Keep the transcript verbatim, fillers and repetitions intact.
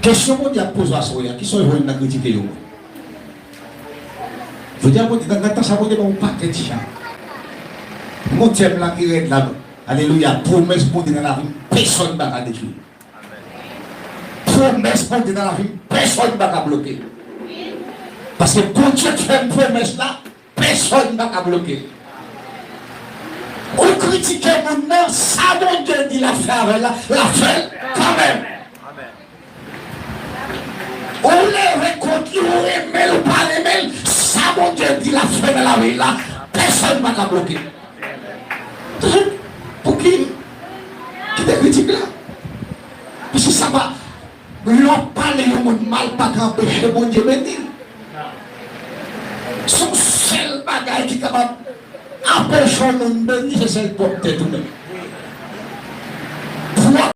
Kesyon Bondye ap poze w aswè a, kisa w jwenn nan kritike yo? Jodi a, Bondye, nan, nan tan sa, Bondye ban w pakèt chan. Montyè m la ki rèd la. Alelouya. Pwomès Bondye nan lavi m, pèsonn pa ka detwi. Pwomès Bondye nan lavi m, pèsonn pa ka bloke. Paske Bondye k fè m pwomès la, pèsonn pa ka bloke. Ou kritike moun nan, sa Bondye di l ap fè avè l la, l ap fè l kanmenm. Ou leve kont li, ou renmen l, ou pa renmen l, sa Bondye di l ap fè nan lavi l la, pèsonn pa ka bloke. Pouki? Kite kritik la. Paske sa pa, lè w pale yon moun mal pa ka anpeche Bondye beni l. Se yon sèl bagay ki kapab anpeche yon moun beni, se sèl pwòp tèt ou menm.